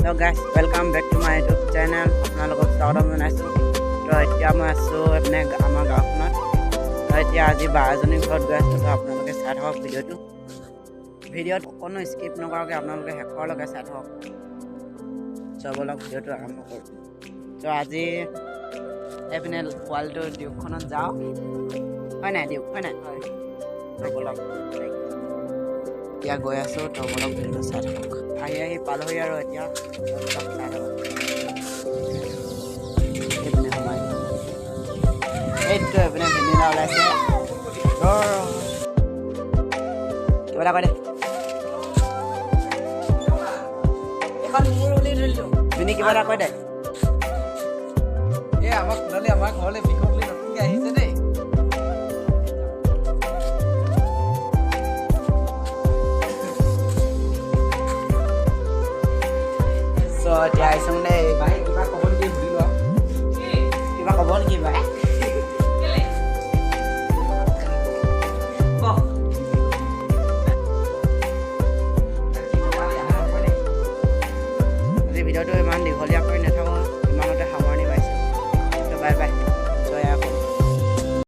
তো guys, welcome back to my YouTube channel. আপোনালোকক স্বাগতম জনাইছোঁ। তো এতিয়া মই আছোঁ এইপিনে আমাৰ গাঁওখনত। তো এতিয়া আজি বা এজনীৰ ঘৰত গৈ আছোঁ। তো আপোনালোকে চাই থাকক ভিডিঅ'টো। ভিডিঅ'ত অকণো স্কিপ নকৰাকৈ আপোনালোকে শেষৰলৈকে চাই থাকক। চ' ব'লক, ভিডিঅ'টো আৰম্ভ কৰোঁ। ত' আজি এইপিনে পোৱালিটো ডিউকখনত যাওঁ, হয় নাই ডিউক, হয় নাই? তো ব'লক, এতিয়া গৈ আছোঁ। তো ব'লক, ভিডিঅ'টো চাই থাকক। আহি আহি পালোহি আৰু এতিয়া ব'লক, চাই থাকক। এইপিনে সোমাই এইটো এইপিনে ভিনিলা ওলাইছে। ৰ, কিবা এটা কৈ দে। এখন মোৰ বুলি ধৰিলো। ভিনি, কিবা এটা কৈ দে। এই আমাৰ সোণালী আমাৰ ঘৰলৈ বিহু বুলি নতুনকৈ আহিছে দেই। চ' এতিয়া আহিছোঁ দেই। ভাই, কিবা ক'ব নেকি সুধি লোৱা। কিবা ক'ব নেকি বাই? আজি ভিডিঅ'টো ইমান দীঘলীয়া কৰি নাথাকোঁ, ইমানতে সামৰণি মাৰিছোঁ। ত' বাই বাই।